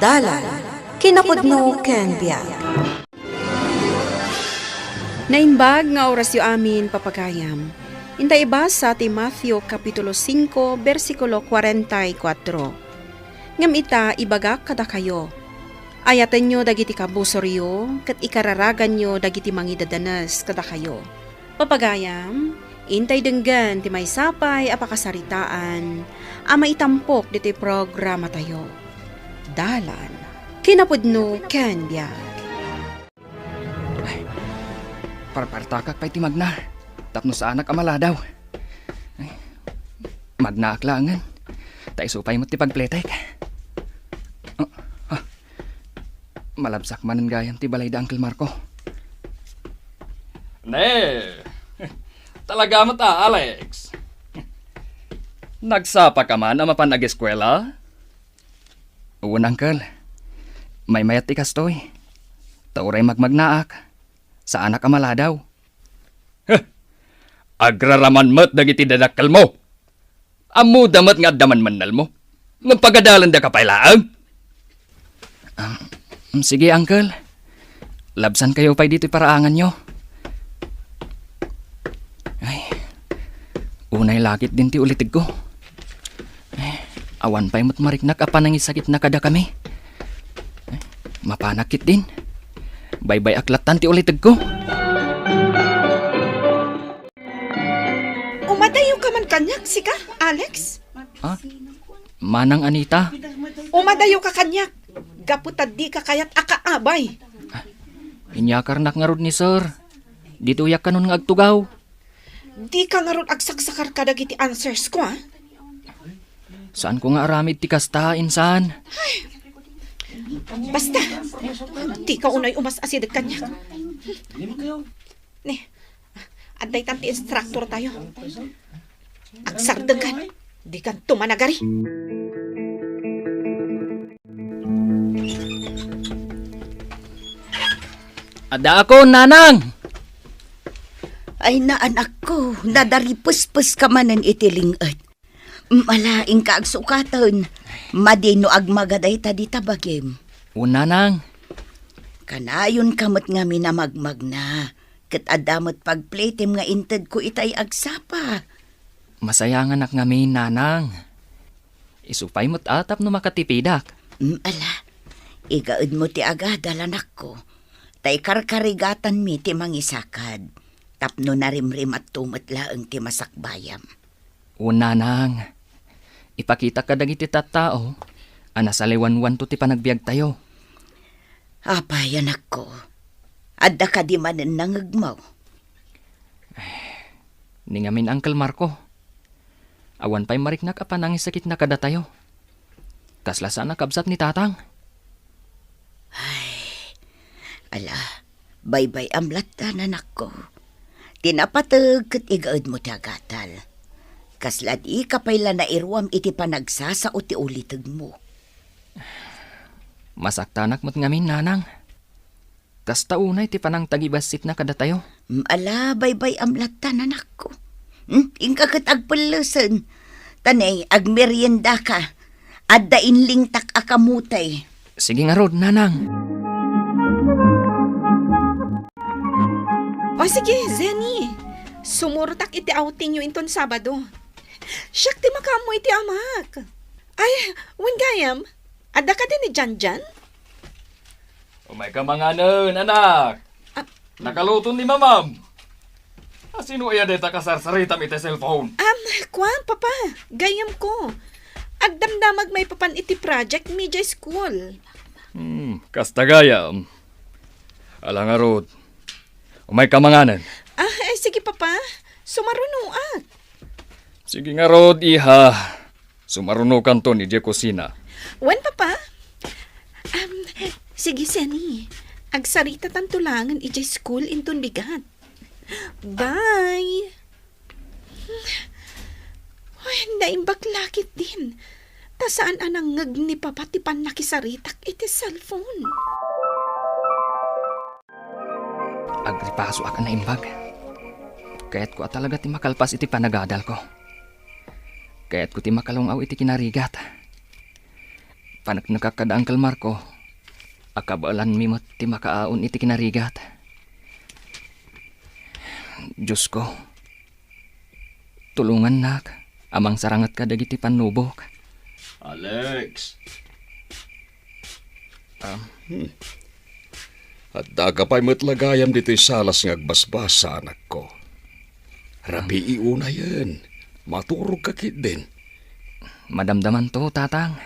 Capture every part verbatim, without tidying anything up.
Dalan, kinapudno ken biag. Naimbag nga orasyo amin, papagayam. Inta ibasa ti Mateo Kapitulo singko, bersikulo kuarenta y kuatro. Ngem ita, ibagak kadakayo, ayatenyo dagiti kabusoryo, ket ikararaganyo dagiti mangidadanes kadakayo. Papagayam, intay denggen ti maysa pay a pakasaritaan a maitampok ditoy programatayo. Dalan, kinapudno ken biag. Ay, parpartakak pay ti magna tapno saanak a maladaw. Ay, magnaak laengen, ta isu pay met ti pagpletek. Ah, ah. Malabsak manen gayam ti balay da Uncle Marco. Ne, talaga met a, Alex. Nagsapa ka man a mapan ageskuela? Wen, Uncle. Maymayat ti kastoy. Ta uray magmagnaak, saanak a maladaw. Heh! Agraraman met dagiti dadakkelmo. Ammoda met nga adda manmannalmo. Ngem pagadalendaka pay laeng. Um, sige, Uncle. Labsankayo pay ditoy paraanganyo. Ay, unay la ketdin ti ulitegko. Ay, awan pay met mariknak a panangisakitna kadakami. Ay, mapanak ketdin. Baybay-ak lattan ti ulitegko. Umadayo ka man kaniak, sika, Alex? Ah? Manang Anita? Umadayo ka kaniak, gapu ta dika kayat a kaabay. Inyakarnak ngarud ni Sir. Ditoyak kanon nga agtugaw. Dika ngarud agsaksakar kadagiti answers ko, ah? Saanko nga aramid ti kasta, insan. Basta, dika unay umas-asideg kaniak. Ne, adda itan ti instructortayo. Agsardengkan, dikanto managari. Addaakon, Nanang! Ay, naanakko, nadaripespeska manen iti ling-et. Ala, inka agsukaten. Madi no agmaga dayta dita bagim. O, Nanang. Kanayonka met ngamin a magmagna, ket adda met pagplitem nga intedko itay agsapa. Masayanganak ngamin, Nanang. Isu pay met a tapno makatipidak. Mm, ala, igaedmo ti agadal, anakko, ta ikarkarigatanmi ti mangisakad tapno narimrimatto met laeng ti masakbayam. O, Nanang, ipakitak kadagiti tattao a nasaliwanwanto ti panagbiagtayo. Apay, anakko, adda kadi manen nangegmo? Ni ngamin, Uncle Marco, awan pay mariknak a panangisakitna kadatayo. Kasla saan a kabsat ni Tatang. Ay, ala, baybay-am lattan, anakko. Ti napateg ket igaedmo ti agadal. Kasla dika pay la nairuam iti panagsasao ti ulitegmo. Masaktanak met ngamin, Nanang. Kasta unay ti panangtagibassitna kadatayo. Mm, ala, baybay-am lattan, anakko. Hmm, inka ket agpellesen. Ta ne, agmeriendaka. Adda inlingtak a kamote. Sige ngarud, Nanang. O sige, Zenny. Sumurotak iti outingyo inton Sabado. Siak ti makaammo iti amak. Ay, wen gayam, adda kadi ni Janjan? Umayka manganen, anak. Ah. Nakaluto ni mamam. Asino aya dayta kasarsaritam iti cellphone? Am, kuan, Papa, gayamko. Agdamdamag maipapan iti project mi idiay school. Hmm, kasta gayam. Ala ngarud, umayka manganen. Ah, ay, sige, Papa. Sumarunoak. Sige ngarud, iha. Sumarunokanton idiay kusina. Wen, Papa? Am, sige, Zenny. Agsaritatanto laengen idiay school inton bigat. Bye! Ay, naimbag la ketdin. Ta saan a nangngeg ni Papa ti pannakisaritak iti cellphone. Agripasoak a naimbag. Kayatko a talaga ti makalpas iti panagadalko. Kayatko ti makalung-aw iti kinarigat. Aneknekak kada Uncle Marco a kabaelanmi met ti makaaon iti kinarigat. Diosko, tulongannak a mangsaranget kadagiti pannubok. Alex! Ah. Hmm. Addaka pay met la gayam ditoy salas nga agbasbasa, anakko. Rabii unayen. Maturogka ketdin. Madamdamanto, Tatang.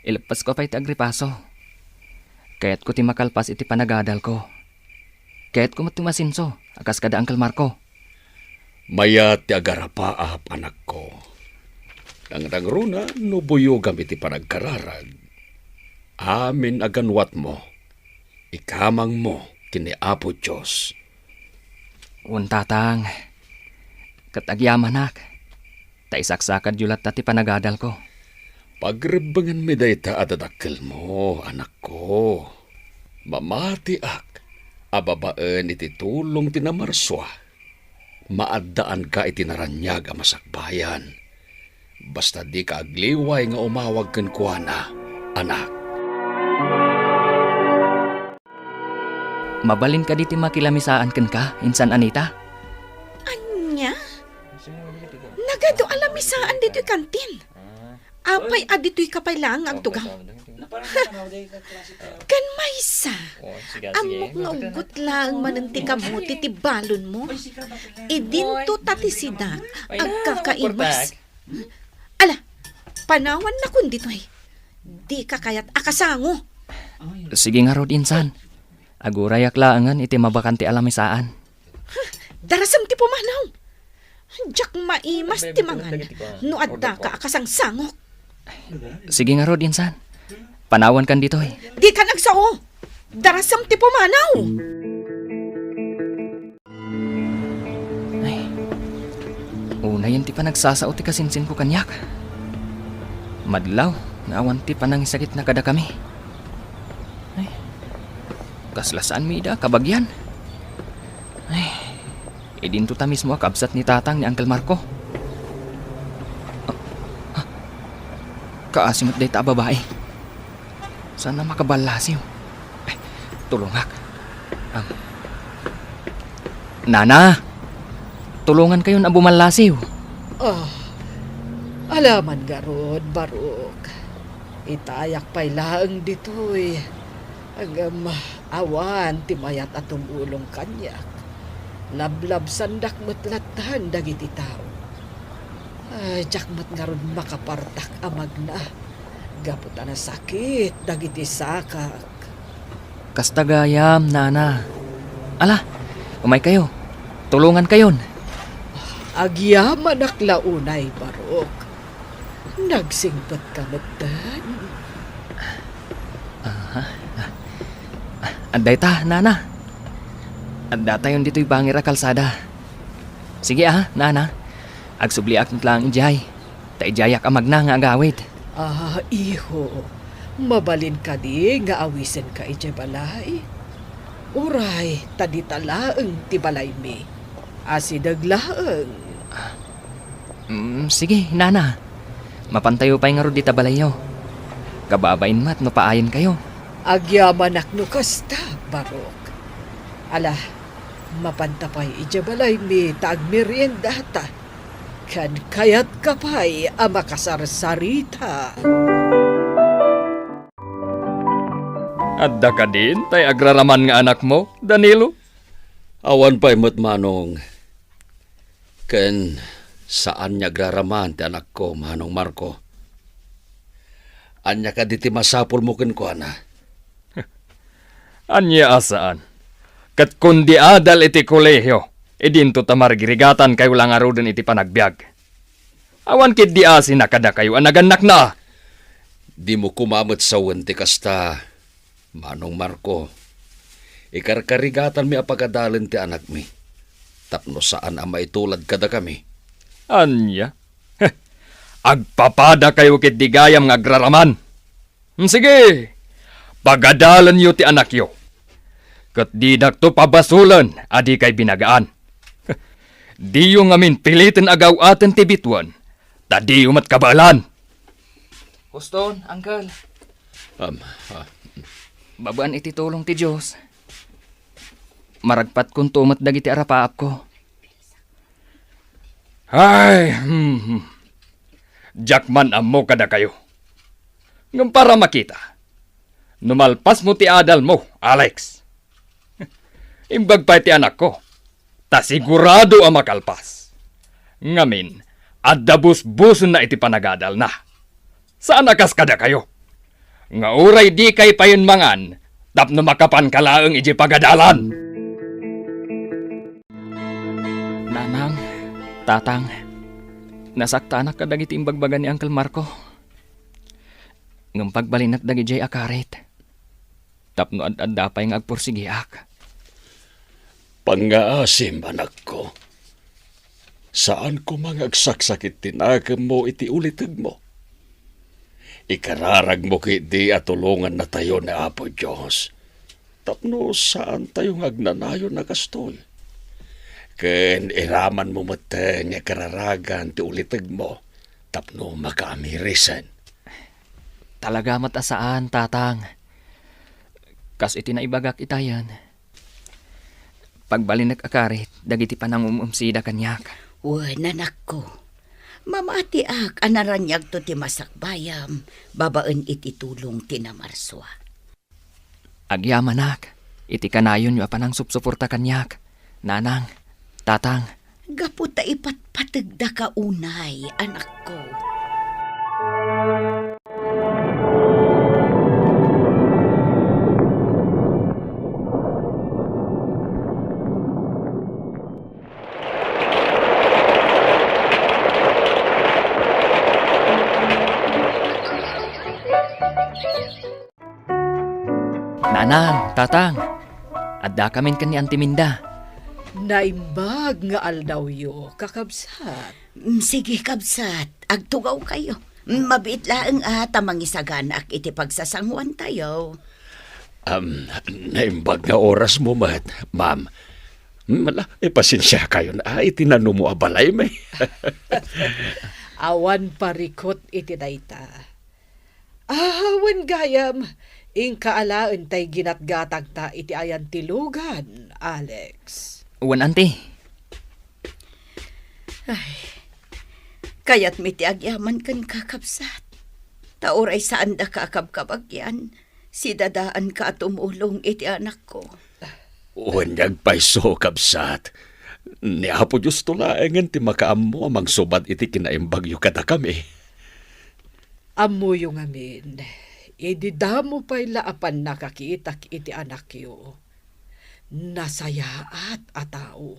Ileppesko pay ti agripaso. Kayatko ti makalpas iti panagadalko. Kayatko met ti umasenso a kas kada Uncle Marco. Mayat ti agarapaap, anakko. Nangnangruna no buyogam iti panagkararag. Amin a ganuatmo, ikamangmo ken ni Apo Dios. Wen, Tatang, ket agyamanak, ta isaksakadyo latta ti panagadalko. Pagrebbengenmi dayta a dadakkelmo, anakko. Mamatiak a babaen iti tulong ti namarsua. Maaddaanka iti naraniag a masakbayan. Basta dika agliway nga umawag kenkuana, anak. Mabalin kadi ti makilamisaan kenka, Insan Anita? Ania? Nagadu a lamisaan ditoy kantin. Apay a ditoyka pay laeng nga agtugaw? Ken maysa, ammok nga uggot laeng manen ti kamote ti balonmo. Idinto ta ti sidak agkakaimas. Ala, panawannakon ditoy. Dika kayat a kasango. Sige ngarud, Insan. Agurayak laengen iti mabakan ti alamisaan. Darasem ti pumanaw. Diak maimas ti mangan no addaka a kasangsangok. Sige ngarud, Insan. Panawankan ditoy. Dikan agsao. Darasem ti pumanaw. Ay, unayen ti panagsasao ti kasinsinko kaniak. Madlaw nga awan ti panangisakitna kadakami. Ay, kasla saanmi ida a kabagyan. Ay, idinto ta mismo a kabsat ni Tatang ni Uncle Marco. Ah, ah, kaasi met dayta a babai. Saan a makaballasiw? Ay, tulongak. Am. Nana, tulongankayon a bumallasiw. Ah, alaman ngarud, Barok. Itayak pay laeng ditoy. Ngem awan ti mayat a tumulong kaniak. Lablabsandak met lattan dagiti tao. Ay, diak met ngarud makapartak a magna gapu ta nasakit dagiti sakak. Kasta gayam, Nana. Ala, umaykayo. Tulongankayon. Agyamanak la unay, Barok. Nagsingpetka metten. Aha. Adda ita, Nana. Addatayon ditoy bangir a kalsada. Sige, ah, Nana. Agsubliak met laeng idiay. Ta idiayak a magna nga agawid. Ah, iho, mabalin kadi nga awisenka idiay balay? Uray, ta dita laeng ti balaymi. Asideg laeng. Mm, sige, Nana. Mapantayo pay ngarud dita balayyo. Kababain met no paayenkayo. Agyamanak no kasta, Barok. Ala, mapanta pay idiay balaymi ta agmeriendata. Ken kayatka pay a makasarsarita. Adda kadin tay agraraman nga anakmo, Danilo? Awan pay met, Manong. Ken saan nga agraraman ti anakko, Manong Marco. Ania kadi ti masapulmo kenkuana? Ania a saan? Ket kundi adal iti kolehio, idinto ta marigrigatankayo la ngaruden iti panagbiag. Awan ketdi asina kadakayo a nagannakna. Dimo koma met sawen ti kasta, Manong Marco. Ikarkarigatanmi a pagadalen ti anakmi tapno saan a maitulad kadakami. Ania? Heh, agpapadakayo ketdi gayam nga agraraman. Sige, pagadalenyo ti anakyo. Ket didakto pabasolen a dikay binagaan. Diyo ngamin piliten a gaw-aten ti bituen, ta diyo met kabaelan. Huston, uncle. Am, ah. Babaen iti tulong ti Dios, maragpatkonto met dagiti arapaapko. Ay, hmm, hmm. Diak man ammo kadakayo. Ngem para makita, no malpasmo ti adalmo, Alex. Imbag pay ti anakko, ta sigurado a makalpas. Ngamin, adda busbusenna iti panagadalna. Saan a kas kadakayo, nga uray dikay payen mangan tapno makapanka laeng idiay pagadalan. Nanang, tatang, nasaktanak kadagiti imbagbaga ni Uncle Marco. Ngem pagbalinak dagidiay a karit tapno ad-adda pay nga agpursigiak. Pangngaasim, anakko. Saan koma nga agsaksakit ti nakemmo iti ulitegmo. Ikararagmo ketdi a tulongannatayo ni Apo Dios tapno saantayo nga agnanayon a kastoy. Ken iramanmo met nga ikararagan ti ulitegmo tapno makaamirisen. Talaga met a saan, tatang. Kas iti naibagak itayen, pagbalinek a karit dagiti panangum-umsida kaniak. Wen, anakko, mamatiak a naraniagto ti masakbayam babaen iti tulong ti namarsua. Agyamanak iti kanayonyo a panangsupsuporta kaniak, nanang, tatang. Gapu ta ipatpategdaka unay, anakko. Nanang, tatang, addakamin ken ni Auntie Minda. Naimbag nga aldawyo, kakabsat. Mm, sige, kabsat. Agtugawkayo. Mm, mabiit laeng a ta mangisaganaak iti pagsasanguantayo. Am, naimbag nga orasmo met, ma'am. Mm, ala, ipasensiakayon a iti nanumo a balaymi. Awan parikut iti dayta. Ah, wen gayam, inka alaen tay ginatgatangta iti ayan ti lugan, Alex. Wen, anti. Ay, kayatmi ti agyaman kenka, kabsat. Ta uray saandaka a kabkabagyan, sidadaanka a tumulong iti anakko. Wen, agpayso, kabsat. Ni Apo Diosto laengen ti makaammo a mangsubad iti kinaimbagyo kadakami. Ammoyo ngamin, idi damo pay la a pannakakitak iti anakyo, nasayaat a tao.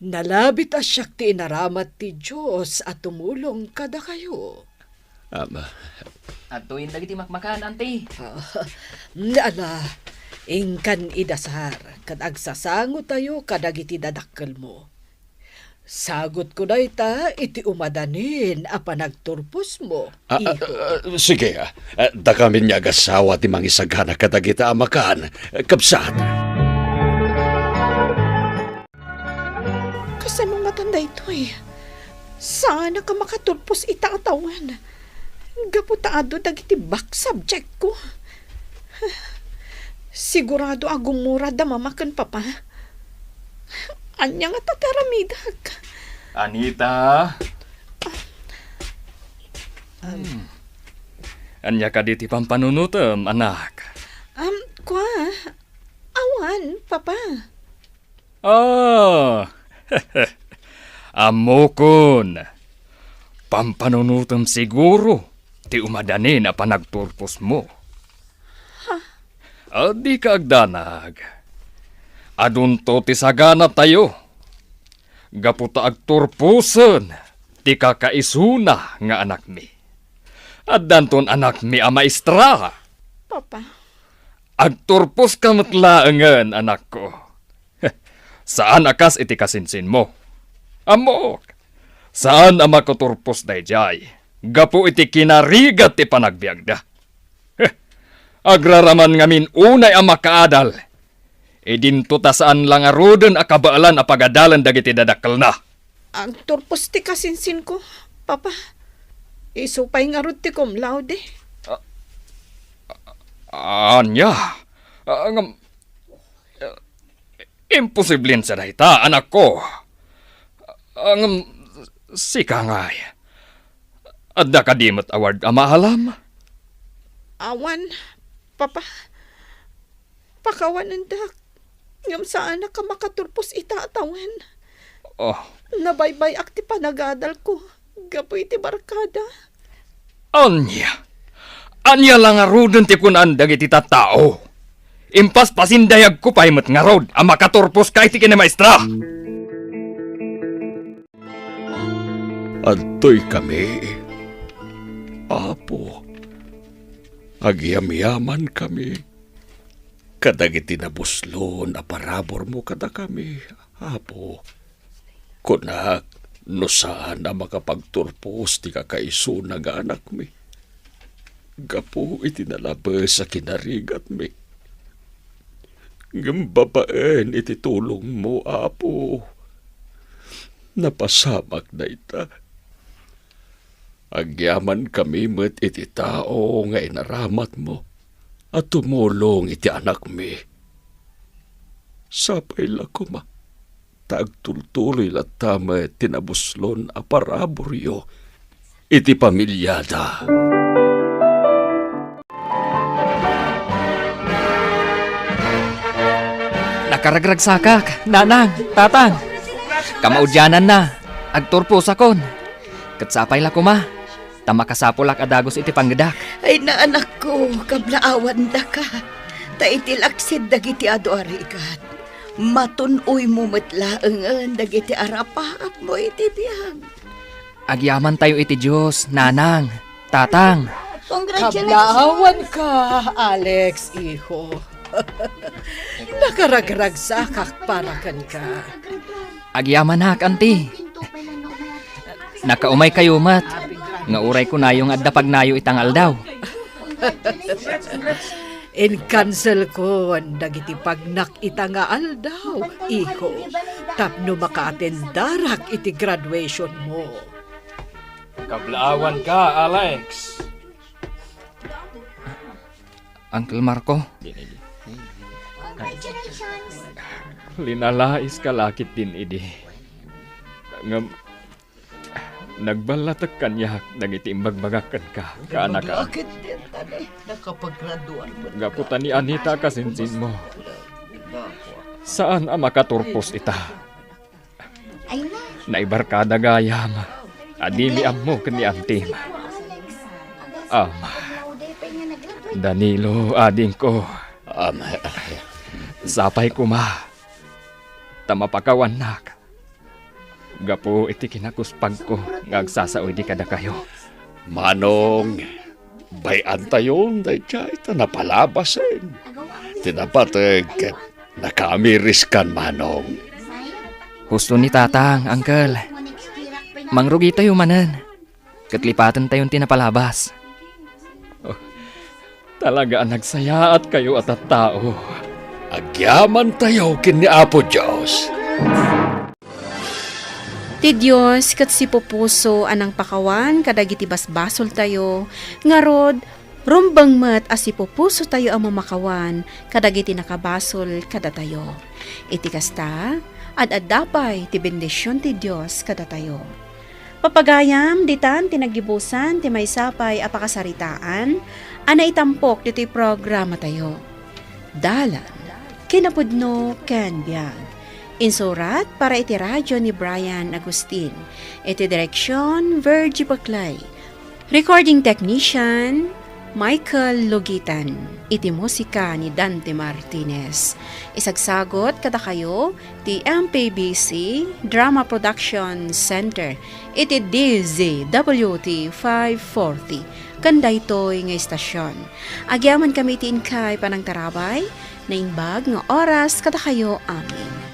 Nalabit a siak ti inaramat ti Dios a tumulong kadakayo. Ama. Adtoyen dagiti makmakan, anti. Ah, ala, inkan idasar, ket agsasangotayo kadagiti dadakkelmo. Sagutko dayta iti umadanin a panagturposmo, ah, ah, iko. Ah, sige, ah, ah, dakamin nga agasawa ti mangisagana kadagita a makan, kabsat. Kasano ngatan daytoy? Saanak a makaturpos ita a tawen. Gapu ta adu dagiti back subject ko. Sigurado a gumurada mama ken papa. Ania ngata ti aramidak? Anita? Ah. Hmm. Ania kadi ti pampanunotem, anak? Um, kua, awan, papa. Ah, ammokon. Pampanunotem siguro ti umadanin a panagturposmo. Ha? Adika agdanag. Adunto ti saganatayo. Gapu ta agturposen ti kakaisuna nga anakmi. Addanton anakmi a maestra. Papa. Agturposka met laengen, anakko. Saan a kas iti kasinsinmo. Ammok, saan a makaturpos daydiay gapu iti kinarigat ti panagbiagda. Agraraman ngamin unay a makaadal. Idinto ta saan la ngaruden a kabaelan a pagadalan dagiti dadakkelna. Agturpos ti kasinsinko, Papa. Isu pay ngarud ti cum laude. Ah, Ania? Ah, ngem, eh, imposible sa dayta, anakko. Ah, ngem, sika ngay. Adda kadi met award a maalam? Awan, Papa. Pakawanendak. Ngem saanak a makaturpos ita a tawen. Oh. Nabaybay-ak ti panagadalko gapu iti barkada. Ania? Ania la ngaruden ti kunan dagiti tattao? Impaspasindayagko pay met ngarud a makaturposka iti kinamaestra. Adtoy kami, Apo. Agyamyaman kami kadagiti nabuslon a paraburmo kadakami, Apo. Kunak, no saan a makapagturpos ti kakaisuna nga anakmi gapu iti nalabes a kinarigatmi. Ngem babaen iti tulongmo, Apo, napasamak dayta. Agyamankami met iti tao nga inaramatmo a tumulong iti anakmi. Sapay la koma ta agtultuloy latta met ti nabuslon a paraburyo iti pamiliada. Nakaragragsakak, nanang, tatang. Kamaudiananna, agturposakon. Ket sapay la koma, ta makasapulak a dagus iti pangngegak. Ay, naanakko, kablaawandaka. Ta iti laksid dagiti adu a rigat, matun-oymo met laengen dagiti arapaatmo iti biag. Agyamantayo iti Dios, nanang, tatang. Congratulations! Kablaawanka, Alex, iho. Nakaragragsakak para kenka. Agyamanak, anti. Nakaumaykayo met, nga uray kunayo nga adda pagnayo ita nga aldaw. Inkanselkon dagiti pagnak ita nga aldaw, iho, tapno makaatendarak iti graduationmo. Kablaawanka, Alex. Uncle Marco. Linalaiska la ketdin idi. Ngem, nagballatek kaniak dagiti imbagbagak kenka, kaanakan. Gapu ta ni Anita a kasinsinmo, saan a makaturpos ita. Naibarkada gayam a dimi ammo ken ni antim. Ama, Danilo, adingko. Ama, sapay koma ta mapakawannak gapu iti kinakuspagko nga agsasao idi kadakayo. Manong, bay-antayon daydiay ta napalabasen. Ti napateg ket nakaamiriskan, Manong. Husto ni Tatang, Uncle. Mangrugitayo manen, ket lipatentayon ti napalabas. Oh, talaga a nagsayaatkayo a tattao. Agyamantayo ken ni Apo Dios. Ti Dios ket sipupuso a nangpakawan kadagiti basbasoltayo, ngarud, rumbeng met a sipupusotayo a mamakawan kadagiti nakabasol kadatayo. Iti kasta, ad-adda pay ti bendision ti Dios kadatayo. Papagayam, ditan ti naggibusan ti maysa pay a pakasaritaan a naitampok ditoy programatayo. Dalan, kinapudno, ken biag. Insurat para iti radio ni Brian Agustin. Iti direksion, Virgie Baclay. Recording technician, Michael Logitan. Iti musika ni Dante Martinez. Isagsagot kadakayo ti M P B C Drama Production Center iti D Z W T five forty. Ken daytoy nga istasion, agyamankami iti inkay panangtarabay, naimbag nga oras kadakayo amin.